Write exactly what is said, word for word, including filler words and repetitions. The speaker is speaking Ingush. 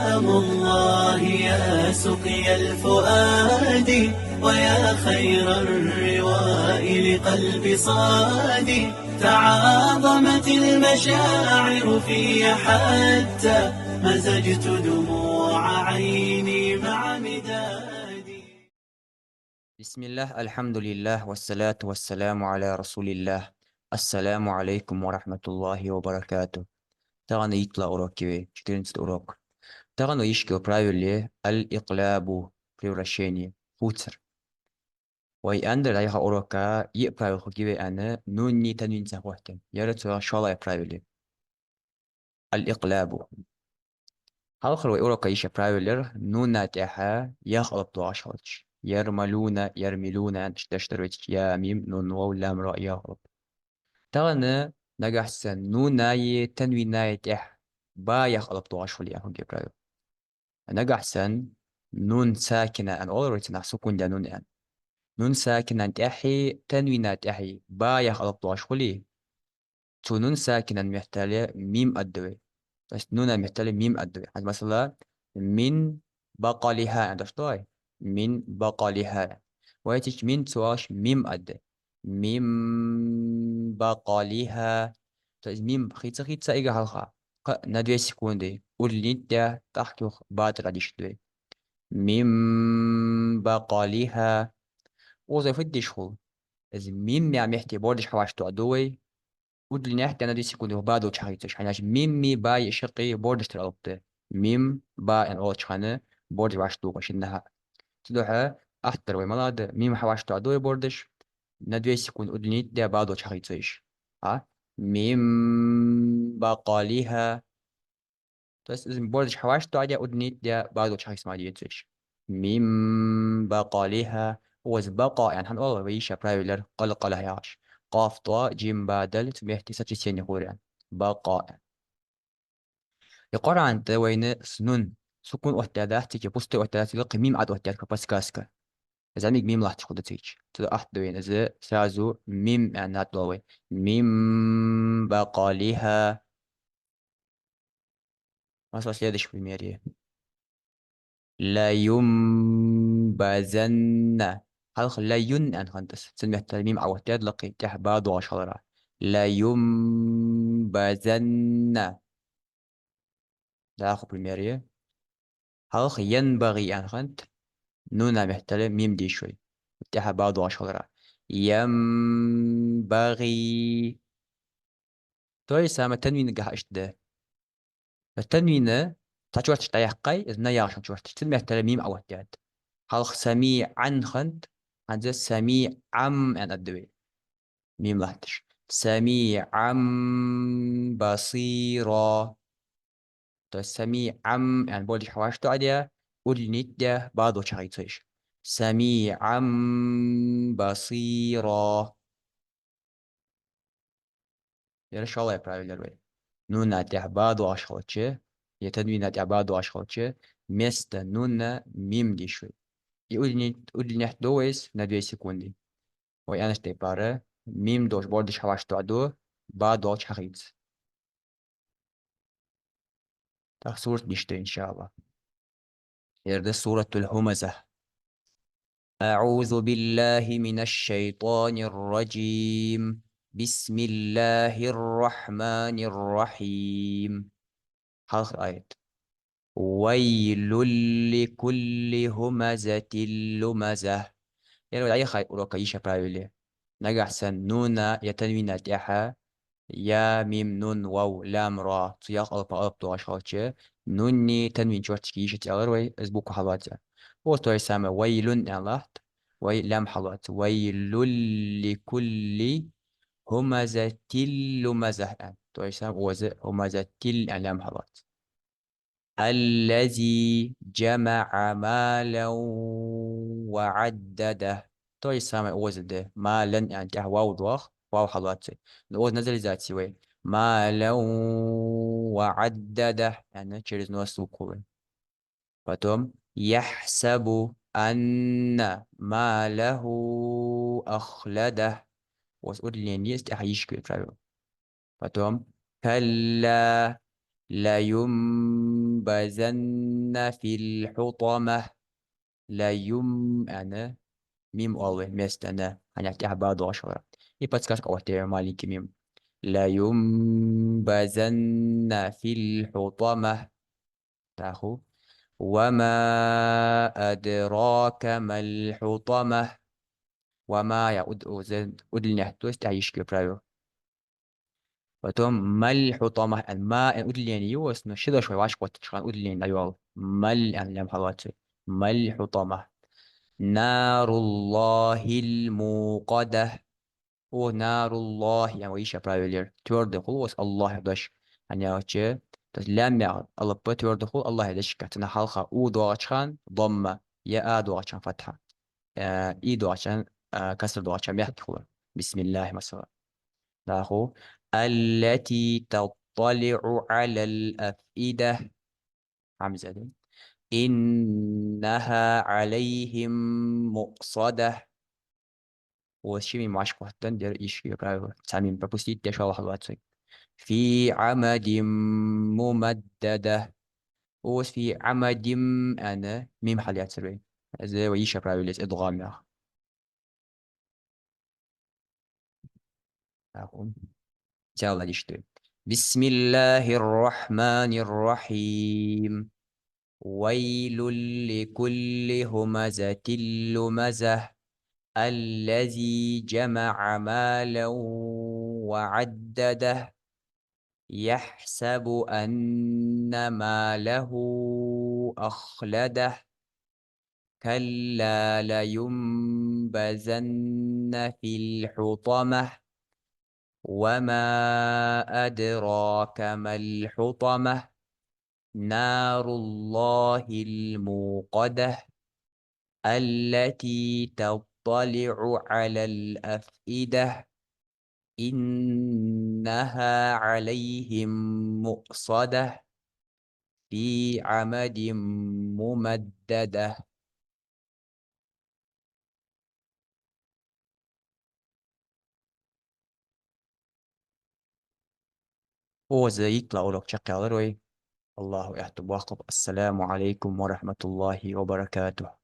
سلام الله يا سقيا الفؤاد، ويا خير الرواء لقلب صاد. تعاظمت المشاعر في حتى مزجت دموع عيني مع مدادي. بسم الله، الحمد لله، والصلاة والسلام على رسول الله. السلام عليكم ورحمة الله وبركاته. Тахан иттлагӀа урок я вай, четырнадцатый урок. Тахан вай йиш йола правило я الإقلاب, превращение, хувцар. Вай аьннадар дӀаяхача урока йиъ правило хургья вай аьнна, нуни танвини цхьа хӀоттийна. Ер цу шоллагӀа правило я. الإقلاب. Хьалхара вай урока йиш йола правило яр нуна тӀехьа яхь алап доагӀаш хилча. يرملون, يرملون аьнна, иштта дешдар вай цу чу я, мим, нун, вав, лам, ра, яхь алап. Тахан нагахьа санна нунаи танвинаи тӀехьа ба яхь алап доагӀаш хуле, яхь хургья правило. Нагахьа санна нун сакина аьнна оалар вай цунах, сукун даь нун аьнна. Нун сакина тӀехьеи танвина тӀехьеи ба яхь алап доагӀаш хуле, цу нун сакина меттала мим аргда вай. То есть нуна меттала мим аргда вай. ХӀанз масала, من بقلها аьнна дош да вай. من بقلها. Вай цу чу мин ца оалаш мим аргда. من بقلها. То есть мим хийца-хийца ийга хьалха, кхы на две секунды удлинить даь, тӀаккха юха ба тӀара дӀадешаргда вай. من بقلها. Укхаза фу де дезаш хул? Из мим яха метте бордаш хьавӀашагӀтоха да вай. Удлинить даь на две секунды юха ба долча хьахийцаш. ХӀана аьлча мими баи шаккхе бордаш тара алап да. Мим, ба аьнна оалача хана бордаш вӀашагӀтоха шиннахьа. Цудухьа атта дар вай малад, мим хьавӀашагӀтоха да вай бордаш, на две секунды удлинить даь ба долча хьахийцаш. А? من بقلها. То есть из бордаш хьавӀашагӀтоха даь, удлинить даь ба долча хьахийца ма дезаш. من بقلها. Укхаза бакъа аьнна хӀана оал, вай йиш йола правило яр къалкъала яхаш. Къаф, тӀа, джим, ба, дал, цу метте сочетание хулар аьнна. Бакъа. Из Къуръан тӀа вайна с-, нун сукун оттадаь дац, цига пустой оттадаь дац, лакхе мим Ӏооттадаьд, как подсказка. ЗӀамига мим латташ хул цига. Цудухьа атта да вайна из сразу мим аьнна тӀадоал вай. من بقلها. Масала, следующий пример я. لينبذن. Хьалха لا ين аьнна хиннад из. Цун меттала мим Ӏооттадаьд лакхе, тӀехьа ба доагӀаш хиларах. لينبذن. ДӀахо пример я. Хьалха ينبغي аьнна хиннад, нуна меттала мим деш вай. ТӀехьа ба доагӀаш хиларах. ينبغي. То же самое танвинагахьа иштта да. Танвин цхьа черташ дӀаяьккхай, из на яхаш черташ. Цун меттала мим Ӏооттадаьд. Хьалха سميعا хиннад, хӀанз سميعم аьнна аргда вай. Мим латташ. سميعا بصيرا. То есть سميعم аьнна бордаш хьавӀашагӀтоха даь, удлинить даь, ба долча хьахийцаш. سميعا بصيرا. Ер шоллагӀа правило яр вай. Нуна тӀехьа ба доагӀаш хилча, е танвина тӀехьа ба доагӀаш хилча, вместо нуна мим деш вай. И удлинить, удлинить ду вай из на две секунды. Вай аьннача тайпара, мим долча бордаш хьавӀашагӀтоха ду, ба долча хьахийца. ТӀаккха сурат дешаргда, иншааллахӀ. Ер да سورة الهمزة. أعوذ بالله من الشيطان الرجيم. بسم الله الرحمن الرحيم. Хьалхара аят. ويل لكل همزة لمزة. Ер вай дӀаяхача урока йиш йола правило я. Нагахьа санна нуна е танвина тӀехьа я, мим, нун, вав, лам, ра, цу ялх алапах алап доагӀаш хилча, нуни танвини черташка йиш я аьлар вай, из буква хьалоац. Укхаза то же самое, ويل аьнна латт, вай лам хьалоац. ويل لكل همزة لمزة аьнна. То же самое укхаза همزة аьнна лам хьалоац. الذي جمع مالا وعدده. То же самое укхаза да. مالا аьнна тӀехьа вав доагӀа, вав хьалоац. Но укхаза назализация вай. مالا وعدده аьнна через нос звук хул вай. Потом يحسب أن ماله أخلده. Укхаза удлинение есть, тӀехьа йиш я вай правило. Потом كلا لينبذن في الحطمة. Ла юм-, аьнна, мим оал вай местана, хӀана аьлча тӀехьа ба доагӀаш хилар. И подсказка оттаду, маленький мим. لينبذن في الحطمة. ТӀаккха. وما أدراك ما الحطمة. وما я уд-, уз-, удлинение, то есть тӀехьа йиш я правило. Потом ما الحطمة, аьнна, ма, аьнна, удлинение я укхаза, но ши дош вай вӀашагӀоттача хана удлинение дӀайоал. Мал, аьнна, лам хьалоац вай. ما الحطمة. نار الله الموقدة. О, نار الله, аьнна, вай йиш я правило яр. Твёрдый хул укхаза Аллах яха дош. ХӀана аьлча, то есть лам яха алап твёрдый хул Аллах яха дешашка. Цунна хьалха у доагӀача хана домма, я а доагӀача хана фатхьа. Э, и доагӀача хана, э, касра доагӀача хана мягкий хул. بسم الله, масала. ТӀаккха. التي تطلع على الأفئدة. Хьамза да. إنها عليهم مؤصدة. Укхаза ши мим вӀашагӀоттадаь дар, йиш я правило. Цхьа мим пропустить деш валахь лоац вай. في عمد ممددة. Укхаза في عمد, аьнна, мим хьалъяцар вай. Из вай йиш я правило я, идгӀам я. ТӀаккха. Цхьаькха дешаш да. بسم الله الرحمن الرحيم. ويل لكل همزة لمزة. الذي جمع مالا وعدده. يحسب أن ماله أخلده. كلا لينبذن في الحطمة. وما أدراك ما الحطمة. نار الله الموقدة. التي تطلع على الأفئدة. إنها عليهم مؤصدة. في عمد ممددة. Укхаза иттлагӀа урок чакхъяьлар вай. Аллахӏа аьттув боаккхалба. السلام عليكم ورحمة الله وبركاته.